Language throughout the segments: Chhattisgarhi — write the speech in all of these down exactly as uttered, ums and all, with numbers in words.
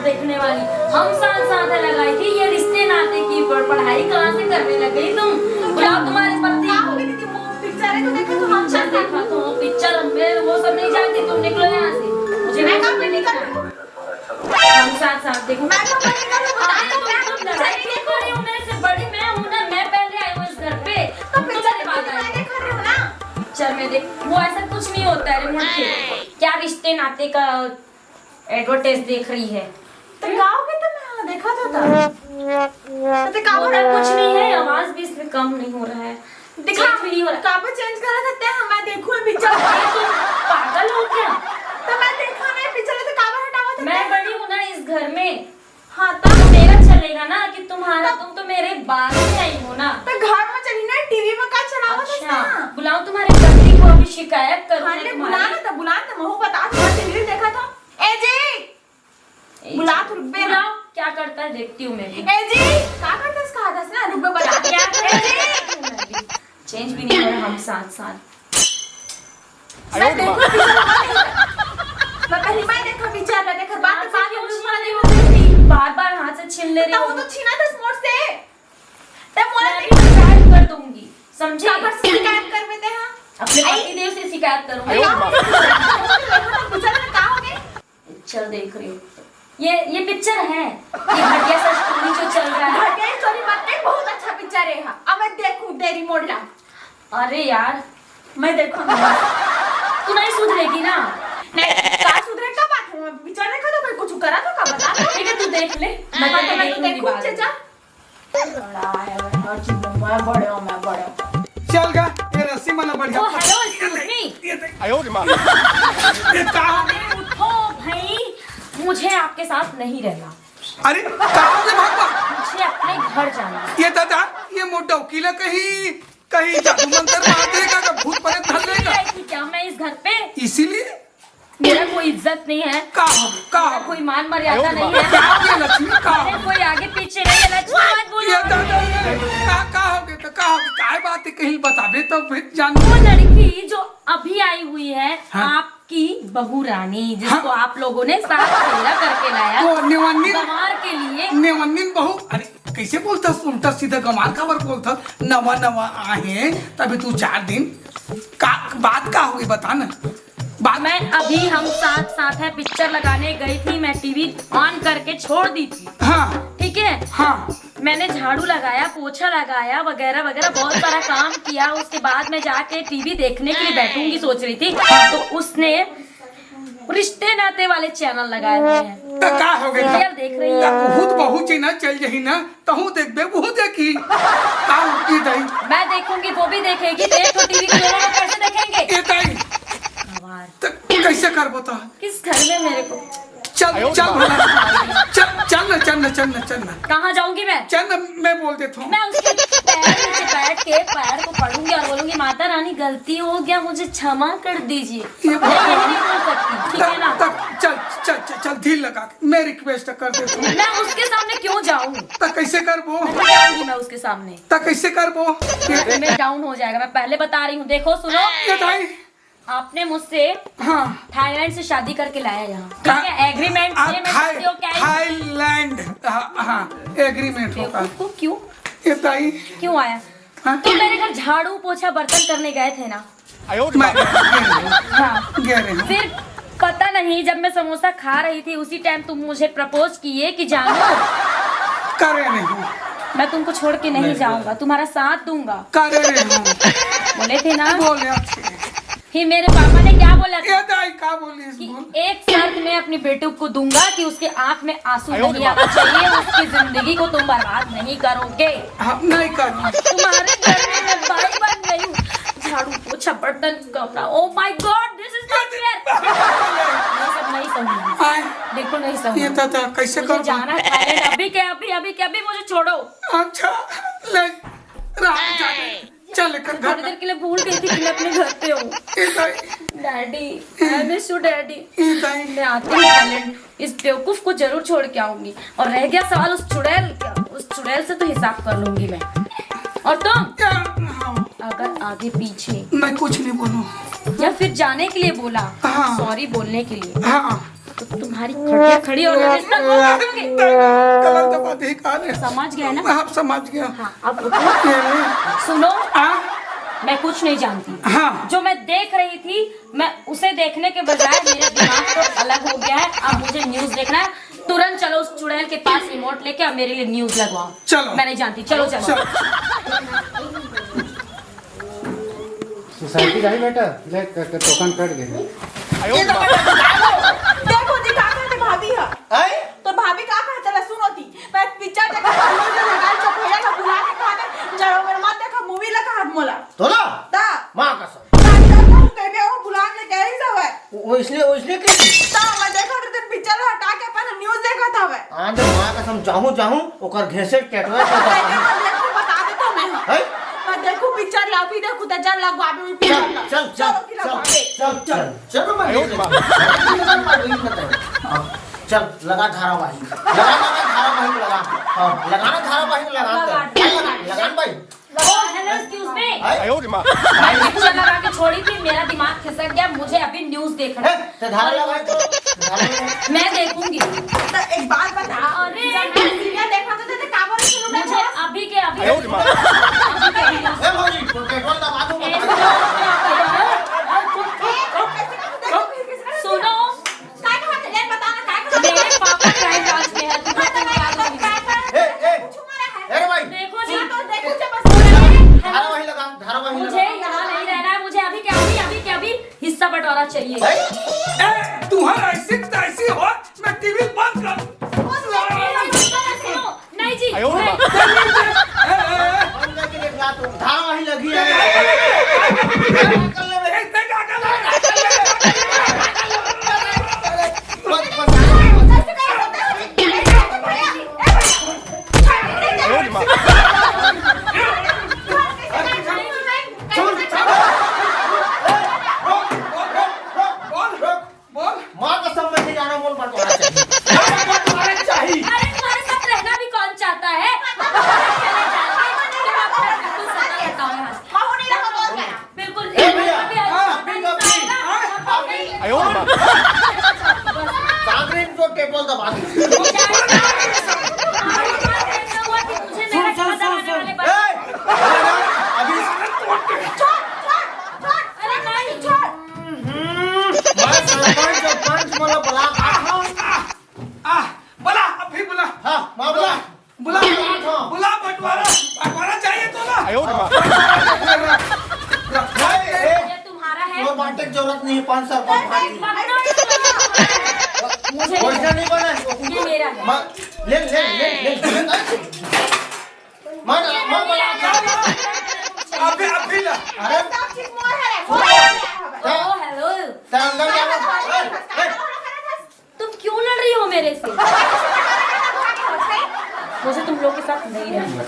देखने वाली। हम साथ साथ है लगाई थी ये रिश्ते नाते की पढ़-, पढ़ाई कहाँ से करने लग गई तुम? बुलाओ तुम्हारे पति को। पिक्चर है तो देखा तो हम पिक्चर देखा तो पिक्चर मैं वो सब नहीं जानती, तुम निकलो यहाँ से। मुझे मैं कब निकल हम साथ साथ देखो। मैं तो बड़ी करूँ, अरे तुम तो लड़ाई क्यों कर रही हो मेरे से? बड़ी मैं हूँ ना, मैं पहले आई हूँ इस घर पे। तो तुम तो मेरे बाद आई। मैं देख रही हूँ ना। पिक्चर में देख, वो ऐसा कुछ नहीं होता है रिमोट के। क्या रिश्ते नाते का एडवर्टाइज देख रही है। तो गाँव के तो मैं देखा तो था। तो का हो रहा है? कुछ नहीं है, आवाज भी इसमें कम नहीं हो रहा है। दिखा, चेंज भी नहीं हो रहा। काबर चेंज करा सकते हैं? मैं देखूं पिक्चर। तुम पागल हो क्या? तो मैं देखा नहीं पिक्चर, तो काबर हटावा सकते मैं हैं? बड़ी हूँ ना इस घर में। हाँ, तो तो मेरा चलेगा ना कि तुम्हारा, तुम तो मेरे बाद में आई हो ना। तो घर में चली ना, टीवी में का चलावा अच्छा, था? बुलाओ तुम्हारे पति को, अभी शिकायत करूँ हाँ, मैं ले, तुम्हारी। बुला ना, तो बुला ना, तो महू बता, तुम्हारा टीवी देखा था। ए जी, ए बुला जी, तू, रुक बे ना। बुलाओ, क्या करता है देखती हूँ मैं भी। ए जी, का करता है इसका हाथ से ना, रुक बे, बता। क्या करता है? ए जी। चेंज भी नहीं हो रहा हम साथ साथ। मैं देखो, मैं पहली बार देखा पिक्चर, मैं देखा बात, बात क्यों छीन रही हो? बार बार हाथ से छीन ले रही हो। तो वो तो छीना था मोर से। तब बोला मैं भी शिकायत कर दूंगी, समझे? काबर से शिकायत कर देते हैं? अपने पति देव से शिकायत करूंगी। पिक्चर में का हो गए? पिक्चर देख रही हूँ। ये, ये पिक्चर है, ये घटिया सा स्टोरी जो चल रहा है। घटिया स्टोरी मत नहीं, बहुत अच्छा पिक्चर है। हाँ, अब मैं देखूं तेरी मोडला। अरे यार, मैं देखूं ना। तू नहीं सुधरेगी ना। नहीं, का सुधरे का बात है? मैं पिक्चर देखा तो मैं कुछ करा तो का बता दो। ठीक है, तू देख ले, मैं तो मैं तो देखूंगी बाद में। जा। बड़ा है, हर चीज में मैं बड़े हूँ, मैं बड़े हूँ। चल गा, ये रस्सी मन बढ़िया। Oh, hello, excuse me। ये देख। आयो रे माँ। ये का? अरे उठो भाई, मुझे आपके साथ नहीं रहना। अरे, का हो गया भागवा? मुझे अपने घर जाना है। ये दादा, ये मोटा उकीला कहीं, कहीं जादू मंत्र मार देगा, का भूत प्रेत धर लेगा। आई थी क्या मैं इस घर पे? इसीलिए? मेरा कोई इज्जत नहीं है। का हो, का हो? कोई मान मर्यादा नहीं है। का हो गया लक्ष्मी, का हो? मेरे कोई आगे पीछे नहीं है, लक्ष्मी मत बोलो। ये दादा, ये का, का हो गया तो का हो गया? काय बात है, कहीं बताबे तो फिर जान। वो लड़की जो अभी आई हुई है, हाँ। आपकी बहू रानी, जिसको हाँ। आप लोगों ने साथ फेरा करके लाया, तो नेवन्नी, गंवार के लिए। नेवन्नीन बहू, अरे कैसे बोलता उल्टा सीधा गंवार काबर बोलता? नवा नवा आहे, तभी तू चार दिन का बात का हो गई बता ना। बात मैं अभी हम साथ साथ है पिक्चर लगाने गई थी, मैं टीवी ऑन करके छोड़ दी थी। हाँ। ठीक है? हाँ। मैंने झाड़ू लगाया, पोछा लगाया, वगैरह वगैरह बहुत सारा काम किया। उसके बाद मैं जाके टीवी देखने के लिए बैठूंगी सोच रही थी, तो उसने रिश्ते नाते वाले चैनल लगाए हुए हैं। तो का हो गया? सीरियल देख रही है। तो बहुत बहुत चैनल चल जही ना, तहूँ देखबे, वो देखी। का हो, ये दाई? मैं देखूंगी, वो भी देखेगी। एक तो टीवी के दोनों लोग कैसे देखेंगे? ये दाई। गंवार। तो कैसे कर बता? किस घर में मेरे को? चल, चल भला। चल, चल ना, चल ना, चल ना, चल ना। कहाँ जाऊंगी मैं? चल ना, मैं बोल देता हूँ। मैं उसके पैर नीचे बैठ के पैर को पढ़ूंगी और बोलूंगी, "माता रानी, गलती हो गया, मुझे क्षमा कर दीजिए।" ये मैं ये नहीं बोल सकती, ठीक है ना? तब, तब, चल, चल, चल, चल, दिल लगा के, मैं रिक्वेस्ट कर देता हूँ। मैं उसके सामने क्यों जाऊँ? तो कैसे करबो? नहीं जाऊंगी मैं उसके सामने। तो कैसे करबो? ये मैं डाउन हो जाएगा, मैं पहले बता रही हूँ। देखो, सुनो। ये दाई। आपने मुझसे हाँ। थाईलैंड से शादी करके लाया यहाँ, ठीक का-, है? एग्रीमेंट आप ये मैं थाई-, करती हूँ, क्या है? थाईलैंड, हाँ, हाँ, एग्रीमेंट होगा। बेवकूफ को क्यों? ये ताई। क्यों आया? हाँ? तुम मेरे घर झाड़ू, पोछा, बर्तन करने गए थे ना? मैं गया रही हूँ। हाँ। गया रही हूँ। फिर पता नहीं, जब मैं समोसा खा रही थी, उसी टाइम तुम मुझे प्रपोज किए कि जानू, करे नहीं हूँ। मैं तुमको छोड़ के नहीं नहीं। जाऊंगा, तुम्हारा साथ दूंगा। करे नहीं हूँ। बोले थे ना? बोले थे। फिर मेरे पापा ने क्या बोला था? ये दाई का बोली इस कि बोल? एक शर्त मैं अपने बेटे को दूंगा कि उसके आंख में आंसू आयो रे नहीं बाप। आना चाहिए, उसकी जिंदगी को तुम बर्बाद नहीं करोगे। हम नहीं करना। तुम्हारे घर में मैं बाई बन गई हूँ। झाड़ू, पोछा, बर्तन, कमरा। Oh my God, this is not fair। ये सब नहीं सहूंगी। आए। बिल्कुल नहीं सहूंगी। ये दादा, कैसे मुझे करूँ? जाना है थाईलैंड। अभी के अभी, अभी के अभी मुझे छोड़ो। अच्छा, ले, रात जाने। चल, लेकर घर थोड़ी देर के लिए भूल गई थी कि मैं अपने घर पे हूँ। ये दाई। Daddy, I miss you, Daddy। ये दाई। मैं आती हूँ थाईलैंड, इस बेवकूफ को जरूर छोड़ के आऊंगी। और रह गया सवाल उस चुड़ैल का, उस चुड़ैल से तो हिसाब कर लूंगी मैं। और तुम? क्या? हाँ। अगर आगे पीछे मैं कुछ नहीं बोलूँ। या फिर जाने के लिए बोला, हाँ। सॉरी बोलने के लिए, हाँ। तो तुम्हारी खटिया खड़ी होने दे, सब लोग उठोगे। गलत बात ही कहा ने। समझ गए ना? आप समझ गया। हाँ, अब उठो। ये नहीं। सुनो, हाँ? मैं कुछ नहीं जानती। हाँ। जो मैं देख रही थी, मैं उसे देखने के बजाय मेरा दिमाग तो अलग हो गया है। अब मुझे न्यूज़ देखना है। तुरंत चलो उस चुड़ैल के पास रिमोट लेके और मेरे लिए न्यूज़ लगवाओ। चलो। मैं नहीं जानती, चलो, चलो। चलो। सोसाइटी जाही बेटा, ले, क-, क-, टोकन कट गए। ये तो बेटा, देखो जी, का कहते भाभी ह। आय? तो भाभी का कहते ला, सुनो ती, मैं पिक्चर देखा था, हम लोग लगा चौपहिया का बुला के कहा था, "चलो मेरे मत देखा, मूवी लगा हाथ मोला।" तोला? ता। माँ कसम। ता, ता, ता, कहने वो बुला के कह ही सब है। वो, वो इसलिए, वो इसलिए कह दी? ता, मैं देखा था, तेरे पिक्चर हटा के अपन न्यूज़ देखा था मैं। हाँ, तो माँ कसम, जाहूँ, जाहूँ, ओकर घेंसे टेटवा से मैं देखो, बता देता मैं। हैं? मैं देखो पिक्चर ला, अभी देखो तो चल लगवा, अभी पिक्चर चल, ला। चल, चल, चलो, फिर चल, लगवा दे। चल, चल, चल, मैं देख लेता हूँ। हाँ, चल, लगा धारावाहिक। लगा, लगा धारावाहिक, लगा। हाँ, लगाना धारावाहिक, लगा। लगा। लगा, लगा भाई। Oh, hello, excuse me। हैं? मैं पिक्चर लगा के छोड़ी थी, मेरा दिमाग खिसक गया, मुझे अभी न्यूज़ देखना है। हैं? तो धारा लगा, धारा लगा। मैं देखूंगी। तो एक बात बता, अरे। जब मैं सीरियल देखा था, तो काबर शुरू में मुझे था? अभी के अभी। अभी के अभी। ए भौजी, तो पेट्रोल दबा दो, ऐसे बता। लोग क्या करते हैं? ए, कैसे, कैसे, कैसे, कैसे, सुनो। काय कहा था? यार, बता ना, काय कहा था? मेरे पापा क्राइम ब्रांच में है, तुम्हें तो क्या करूंगी? ए, ए, पूछूंगा ना है। अरे भाई। देखो जी, हाँ, तो देखो जब बस धारावाही लगा, धारावाही लगा। मुझे यहाँ नहीं रहना है, मुझे अभी के अभी, अभी के अभी हिस्सा बंटवारा चाहिए। हैं? ए, तुम्हारा ऐसी तैसी हो, मैं टीवी बंद कर। वो तो नहीं, नहीं, नहीं, नहीं, नहीं। नहीं जी। आयो रे माँ। धारावाही लगी है। बस, बस। बोल। माँ कसम, मैं नहीं जाना, मोला बंटवारा चाहिए। बंटवारा चाहिए। अरे, तुम्हारे साथ रहना भी कौन चाहता है? बिल्कुल, ए भैया, अभी, अभी, हाँ, अभी, अभी, हाँ, अभी। आयो रे माँ। कांग्रेस को टेबल दबा दी। सुन, सुन, सुन, सुन। ए, अभी छोड़, छोड़, छोड़। अरे, नहीं, छोड़। हम्म, मैं सरपंच अउ पंच मोला बला का। आ, आ, बला, अभी बला। हाँ, मैं बला। बला, हाँ। बला बंटवारा, बंटवारा चाहिए तो ना। आयो रे बाप। बंटवारा चाहिए। ए, ये तुम्हारा है। वो बांटे की जरूरत नहीं है, पाँच सौ रुपये बांट दीजिए। मुझे नहीं। नहीं बना है। ये मेरा है। मा-, ले, ले, ले, ले, ले। मार, मार, मार। अभी, अभी ला। अरे। सब चीज मोर है, मोर है। हाँ। ओ, हेलो। ते अंदर जा। ए, ए। तुम क्यों लड़ रही हो मेरे से? मुझे तुम लोग के साथ नहीं रहना।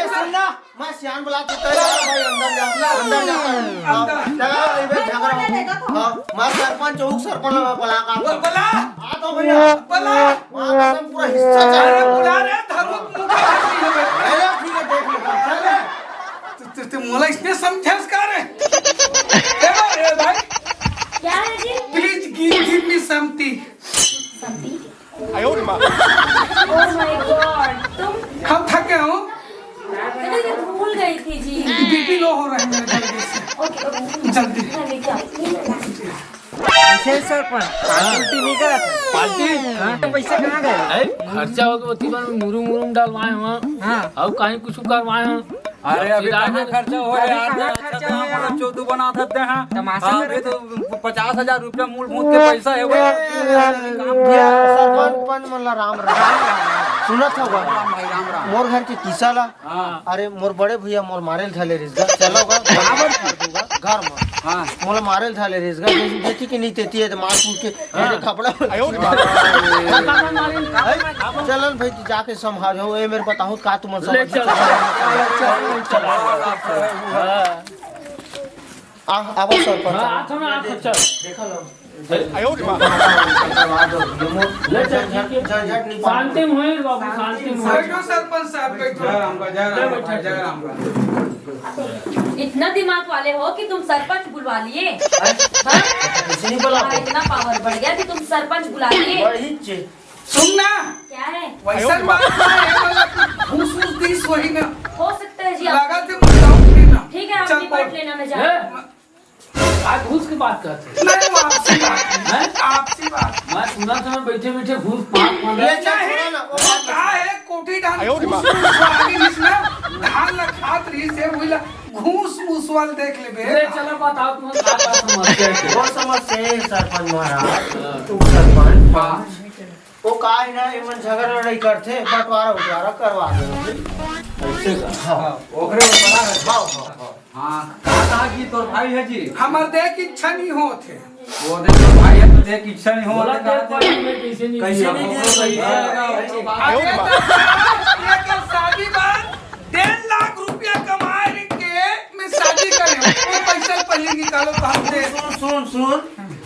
ए, सुन ना, मैं सियान बुला तू, तेरे भाई अंदर जा, अंदर जा। अंदर। हाँ, चला, ए बे, झगड़ा हो। हाँ, मैं सरपंच हूँ, सरपंच ला बुला का। ब-, बुला। आ तो भैया। बुला। माँ कसम पूरा हिस्सा चाहे। अरे बुला रे, धरो, मुंह का बात नहीं है। अरे ठीक है, देख लेते हैं। चल रे। तू, तू, तू मोला इसने समझास का रे? ए भाई, ए भाई। क्या है जी? Please give, give me something. Something? आयो रे माँ। Oh my God, तुम? हम थके हो। अरे, ये भूल गई थी जी। बीपी लो हो रहा है मेरे जल्दी से। ओके, ओके। जल्दी। मैं लेके आती हूँ। विशेष सरपंच, पार्टी उर्टी नहीं करा था? पार्टी? हाँ, तो पैसे कहाँ गए? अरे, खर्चा हो गया, ओती बार में मुरुम उरुम डलवाए हुआ। हाँ। और कहीं कुछ करवाए हुआ। अरे, अभी सीधा कहाँ में खर्चा हो अरे, यार? कहाँ खर्चा हो यार? चौदह बना सकते हैं। तमाशा हाँ, कर रहे ये तो पचास हजार रुपया मूल भूत के पैसा है वो। ए, काम किया। सरपंच, पंच मन ला राम राम। सुनत हवा? राम भाई, राम राम। मोर घर के किस्सा ला। हाँ। अरे, मोर बड़े भैया मोर मारे ल धले रिस गा। चलो गा, बराबर कर दूंगा। घर में। हाँ। मोला मारे ल धले रिस गा। जैसे देखी कि नहीं तेती है तो मार कूट के हाँ। मेरे खपड़ा। आयो रे बाप। चलन भाई, तू जाके संभाल हो। ए, मेरे बताहूँ का तुमन ले समझ चल। चल, चल, चल। हाँ। आ, आवा सरपंच। हाँ, आ तो ना, आ तो चल। देखा लो। ले चल, ठीक है। झंझट नहीं पाओ। शांति में होए बाबू, शांति में होए। बैठो सरपंच साहब, बैठो। जय राम का, जय राम का, जय राम का। इतना दिमाग वाले हो कि तुम सरपंच बुलवा लिए? हाँ? किसी नहीं बुला? हाँ, इतना पावर बढ़ गया कि तुम सरपंच बुला लिए। वही चीज। सुन ना। क्या है? वैसा बात ना है, मतलब घूस वूस दीस वही ना। हो सकता है जी, आप लगा थे, बताओ कि ना। ठीक है, आप चल, निपट बोल। लेना, मैं जा रही हूँ। आज घूस की बात करते हैं। नहीं, वो आपसी बात है। हैं? आपसी बात। मैं सुना था, मैं बैठे बैठे घूस पाँच, पाँच ये चल, नहीं, सुना ना, वो वो बात कहा है, कोठी धान आयो रे घूस, बाप। घूस वाली इसमें धान ला खात रही से, वही ला घूस मूस वाल देख लेबे। ले, चलो, बताओ, तुम का, का समस्या है? वो समस्या है, सरपंच महाराज, हाँ। तुम सरपंच। हाँ। वो का है ना, एमन झगड़ा लड़ाई करथे, बंटवारा उटवारा करवा दे। ऐसे का? हाँ। ओकरे में बड़ा है। हाँ, हाँ, हाँ। हाँ, का कहा कि तोर भाई है जी? हमर देख इच्छा नहीं होत हे। वो देख तोर भाई है तो देख इच्छा नहीं होत बोला हे, देख कहा भाई, मैं कैसे नहीं कैसे दिया? नहीं दिया? अरे तो ये कर शादी बात, डेढ़ लाख रुपया कमाए के मैं शादी करे हूँ। वो पैसा पहले निकालो तो हम दे। सुन, सुन, सुन।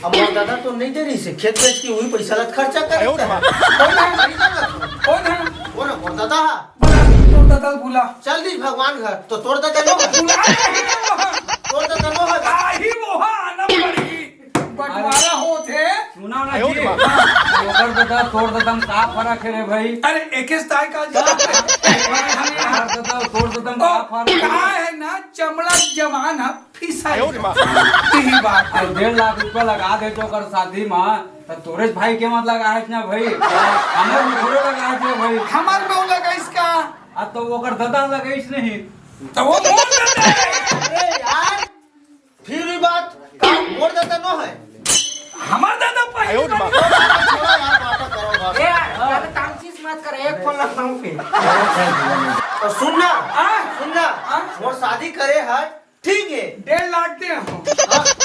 अब मोर दादा तो नहीं दे रही से, खेत बेच के वही पैसा ला खर्चा करे। आयो रे माँ। कौन है? कौन है? वो ना, मोर दादा है। बोला, तोर दादा बुला। चल दी भगवान घर, तो तोर दादा नो है। बुला नहीं वो है। तोर दादा नो है। आही वो है, आना पड़ी। बंटवारा होत हे। सुना ना आयो जी। रे माँ। ओकर दादा, तोर दादा में का फर्क है रे भाई? अरे, एक ही स्टाइल का जो ओकर दादा, तोर दादा में का ओ, फर्क है? का है ना, चमड़ा जवान है, फिसा आयो रे माँ। यही बात है। अब डेढ़ लाख रुपया लगा दे तो ओकर शादी में, तो तोरे भाई के मत लगा है ना भाई, हमर में थोड़े लगा है भाई। हमर में लगा इसका। अब तो ओकर दादा लगा इस नहीं। तो वो मोर दादा है। अरे यार, फिर भी बात का मोर दादा नो है। हमर दादा पहले आयो रे बात। बाप। छोड़ा यार, बात करो बात। ए यार, ज्यादा तामचीज मत कर, एक फोन लगता हूँ फिर। तो सुन ना, हाँ? सुन ना, हाँ? मोर शादी करे है, ठीक है। डेढ़ लाख दे हो। हाँ,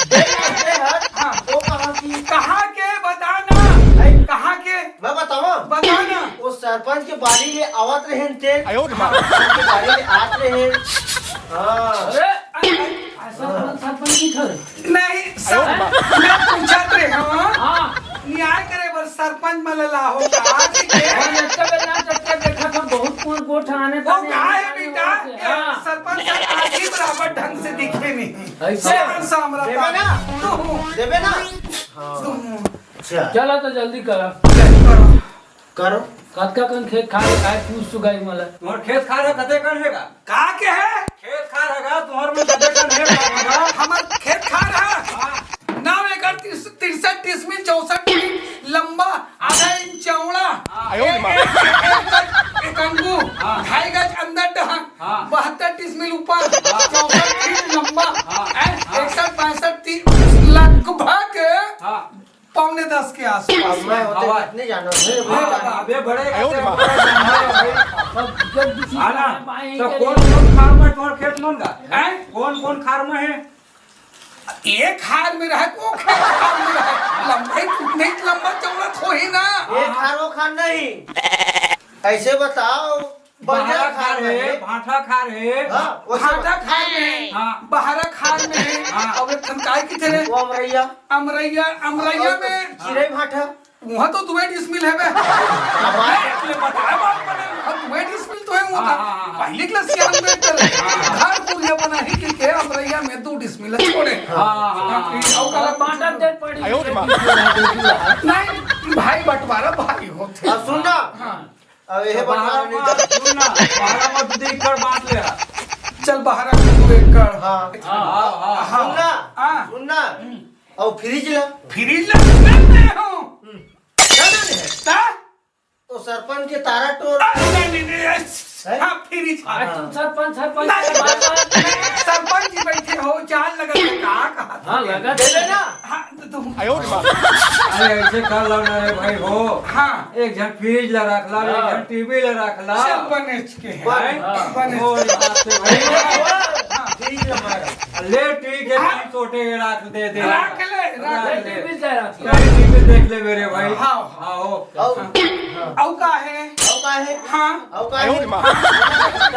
डेढ़ लाख दे हर। हाँ। वो कहा कि कहाँ के बताना? भाई, कहाँ के? मैं बताऊँ? बताना। वो सरपंच के बारी ले आवत रहे थे। आयो रे माँ। सरपंच के बारी ले आत रहे। हाँ। अरे, अरे, अरे, सरपंच, सरपंच की घर। नहीं, सर, आयो रे माँ। मैं पूछत रहे हूँ। हाँ। न्याय करे बर सरपंच मन ला हो का आज के? और जतका बेर ना, जतका देखा था, बहुत कुछ गोठ आने वो का का है नहीं बेटा? होते। हाँ। सरपंच साहब आज ही बराबर ढंग से दिखे नहीं। ऐसे? शान सामरा देबे ना? तू। देबे ना? हाँ। तू। अच्छा। चला तो जल्दी करा। करो। कतका कन खेत खार हे, काय पूछ चुका है मला? तुम्हार खेत खार हे, कते कन हेगा? का के है? खेत खार हेगा, तुम्हार में कते कन हेगा? हमर खेत खार है। हाँ। नौ एकड़ तीस, तिरसठ डिसमिल, चौसठ फीट लंबा, आधा इंच चौड़ा, हाँ। एक, एक, एक गज एक अंगू, हाँ। ढाई गज अंदर डहन, हाँ। बहत्तर डिसमिल ऊपर, हाँ। चौसठ फीट लंबा, हाँ। हैं? हाँ। इकसठ, बासठ, तीन, लगभग हाँ। पौने दस के आसपास। मैं होते हवा। बात नहीं जाना, मैं हाँ, बात अबे बड़े आयो रे बाप। भाई। अब जब किसी आना, को आए तो के कौन लिए कौन खार में तुम्हारे खेत मन का? हैं? कौन कौन खार में है? एक खार में रहे, वो खेत खार में रहे। लंबा ही, नहीं लंबा चौड़ा तो ही ना। एक खार वो खार नहीं। ऐसे बताओ, बंजर बहरा खार खार है, है। भाठा खार है। हाँ, वो सब भाठा खार में है, हाँ। बहरा खार में है। हाँ। अब एक ठन काय किथे रे? वो अमरैया। अमरैया, अमरैया और में। चिरई भाठा। वहाँ तो दुए डिसमिल है बे। क्या बात है? ले बताया बात बने, वहाँ दुए डिसमिल तो है वहाँ हाँ, का। हाँ, हाँ। पहले क्लास के अंदर कर। हाँ। घर कुरिया बना ही के, के अमरैया में दो डिसमिल छोड़े। हाँ, हाँ, हाँ। हाँ, और काला बांटा दे पड़ी। आयो रे माँ। नहीं, भाई बंटवारा भाई होते। अब सुन ना। हाँ। अब यह तो बंटवारा बारह नहीं मत, सुन ना, बारह मत दे एकड़ बांट ले। चल बारह को दो एकड़। हाँ। हाँ, हाँ, हाँ। सुन ना, हाँ। सुन ना। हम्म। और फ्रिज ला। फ्रिज ला, मैं, मैं हूँ। हम्म। क्या ना ले? ता? तो सरपंच के तारा टोर। आ, नहीं, नहीं, नहीं, नहीं, हैं? हाँ, फ्रिज। आज हाँ। तुम सरपंच, सरपंच नहीं, के बार-बार नहीं, सरपंच जी बैठे हो, जान लगा तो कहा, कहा था? हाँ, लगा देबे ना। हाँ, तो तुम आयो रे बाप। अरे, ऐसे कर लो ना रे भाई हो। हाँ। एक झन फ्रिज ला रख ला, एक हाँ। झन टीवी ला रख ला। सब बने चुके हैं। बने। हाँ। बने। ओ, बात से भाई। हाँ। फ्रिज ला मारा। ले, ठीक है, हाँ। तीन छोटे के रख दे दे। रख ले, रख रख ले। ले। टीवी से रख ले। कहीं टीवी देख ले मेरे भाई। हाँ। हाँ, हो। और, हाँ। और का है? और का हाँ। अउ का हे? का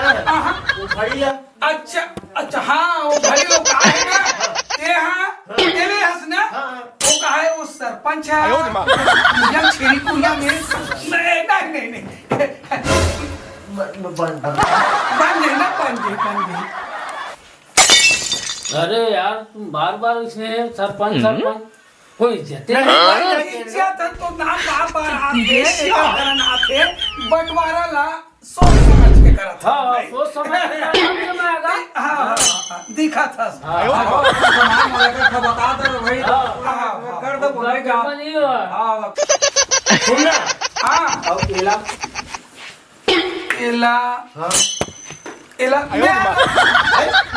हे? हाँ, हाँ। वो घड़ी हे। अच्छा, अच्छा, हाँ, वो घड़ी वो का हे ना? ते हाँ, ते ले हस ना? हाँ, हाँ। वो का हे, वो सरपंच हे। कुरिया छेरी कुरिया में। नहीं, नहीं, नहीं, नहीं। ब-, ब-, बन, बन। बन गई ना, बन गई, बन गई। अरे यार, तुम बार-बार इसमें सरपंच, हम्म। सरपंच, कोई इज्जत नहीं, नहीं। कोई इज्जत हे तो नाम बार-बार आथे, इज्जत। एकर कारण आथे, बंटवारा ला सोच समझ के करत हे, हाँ, हाँ, भाई। सोच समझ के करत हे, समझ में आगा। हाँ, हाँ, हाँ, दिखत हे। हाँ, हाँ, हाँ। सामान वाला का बता दे रे भाई। हाँ। हाँ, हाँ, कर दे, बोले का। नहीं हुआ। हाँ। सुन ना। हाँ। अउ एला एला, हाँ। एला, आयो मैं रे माँ।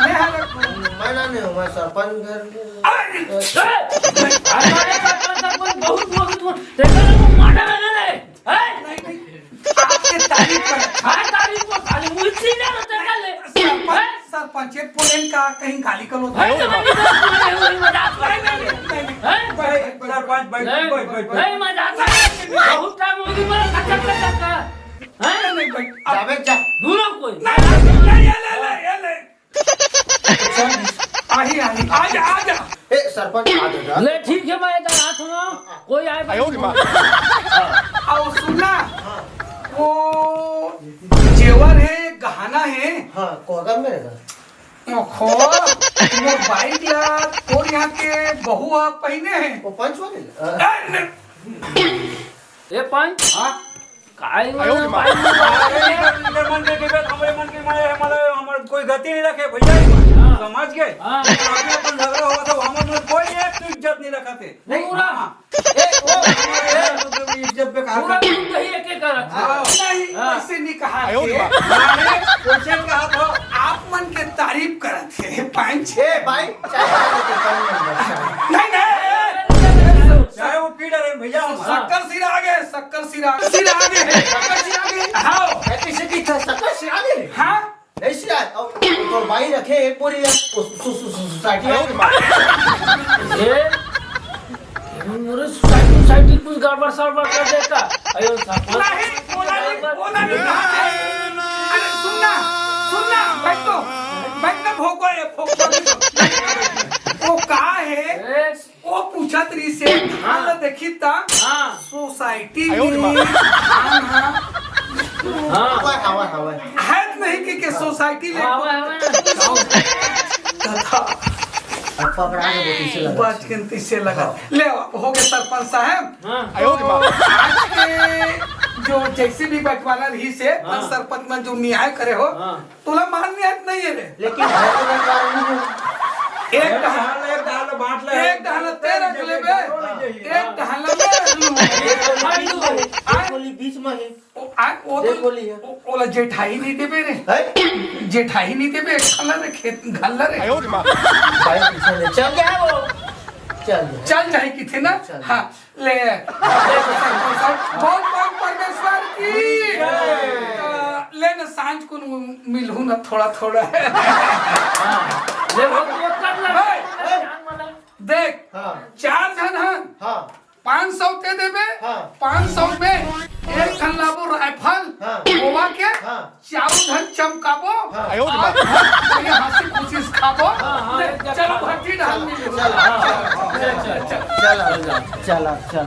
मैं हालत हूँ। मैं ना नहीं हूँ, मैं सरपंच घर के अरे, ए, अरे, सरपंच, सरपंच, बहुत, बहुत, बहुत, देखा ना, वो मार डाला ना रे, हैं? नहीं, नहीं, आपके तारीफ कर। हाँ, तारीफ को खाली मुझसे ही ना होता, कर ले। सरपंच, हैं? सरपंच, ये पुलिन का कहीं गाली का लोग हैं? जब नहीं करते, मजाक कर रहे हैं। नहीं, नहीं, नहीं, नहीं। हैं? भाई, सरपंच, भाई, नहीं, भाई, भाई, भाई। नहीं, मजाक कर रहे हैं। बहुत टाइम हो गया, मेरा खत्म कर सकता है। हैं? नहीं, नहीं, भाई, आप जावेद जा। दूर हो कोई। नहीं, नहीं, नहीं, ये ले, ले, ये ले। चल। आही, आही, आ जा, आ जा। ए, सरपंच, आ जा, जा। ले, ठीक है, मैं इधर हाथ में, कोई आए आयो रे माँ। आओ, सुन ना, हाँ। वो जेवर हे, गहना हे। हाँ, कोहगम में रहेगा। ओहो, मोर बाइक ला तोर यहाँ के बहू ह पहिने हे। वो पंच वाले ला? अ, ए, न- ए पंच? हाँ? काय आयो रे माँ। बाइक में अरे, इधर, इधर मन के गिबे, हमरे मन के मारे, हमरे, हमर कोई गति नहीं रखे, भैया। हाँ। समझ गए? हाँ। अभी अपन झगड़ा हुआ था, हमर मन कोई एक तो इज्जत नहीं रखा थे। नहीं। पूरा। हाँ। ए, ओ, ए, इज्जत बेकार पूरा कर। दिन कहीं एक एक करत हे। हाँ। नहीं, हाँ। वैसे नहीं कहा आयो थे। रे बाप। अरे, वैसे कहा था। आप मन के तारीफ करत हे, पंच। ए, भाई, चाय बना दे, पानी बना दे। नहीं, नहीं। चाय वो पी डरे भैया हम। शक्कर सिरा आ गए, शक्कर सिरा। सिरा आ गए, शक्कर सिरा आ गए। हाँ। ए, किसे की था? शक्कर सिरा आ गए? हाँ। नहीं सिराय, अब तो भाई रखे एक बोरी है, उस, सु-, सु-, सु-, सोसाइटी वाले। ए, अरे सोसाइटी, सोसाइटी कुछ गड़बड़ सड़बड़ कर देता। अयो, सरपंच। नहीं, बोला नहीं, बोला नहीं, कहा है? अरे सुन ना, सुन ना, बैठ तो, बैठ ना, भोको है, भोको है। वो कहा है? ए, वो पूछत रहिस हे, धान ल देखी त हाँ। सोसाइटी आयो रे माँ। में धान ह हाँ। हवा, हवा, हवा। है त नहीं कि, के सोसाइटी ले हाँ, हवा, हवा। तथा अब पकड़ा के बोटी से लगा। बच के तीसे लगा। हाँ। ले, अब हो गए सरपंच साहब। हाँ। तो आयो रे माँ। आज के जो जैसे भी बंटवारा रहिस हे, हाँ। सरपंच मन जो न्याय करे हो, हाँ। तोला मान में आत नहीं है रे। लेकिन घर के बंटवारा नहीं है। एक एक डहान, डहान, एक डहान बांट ले। एक डहान ते रख लेबे। हाँ। एक डहान मैं रख लूं। एक गोली बीच में है, एक गोली बीच में है। ओ, आ, वो तो, एक गोली है। ओ, ओला जेठाई नहीं देबे रे। हैं? जेठाई नहीं देबे, एक डहान रे खेत, घर ला रे। आयो रे माँ। भाई पीछे ले चल गया वो। चल गया। चल जाए किथे ना? चल। हाँ। ले, बहुत बहुत परमेश्वर की। जय। त ले न सांझ कुन मिलहू न थोड़ा थोड़ा। हाँ। ले, वो तो कर ले। हे, हे। देख, हाँ। चार झन हन। हाँ। पाँच सौ ते देबे, हाँ। पाँच सौ में एक ठन लाबो राइफल, हाँ। गोवा के, हाँ। चारों झन चमकाबो। हाँ। आयो रे बाप। आज बढ़िया हंसी खुशी से खाबो। हाँ, हाँ, ले, एक चलो जगह भट्टी डाल चलो, मिलो। चलो, हाँ, चलो, हाँ, चलो, चलो, चलो, चलो, चलो, चलो, चलो।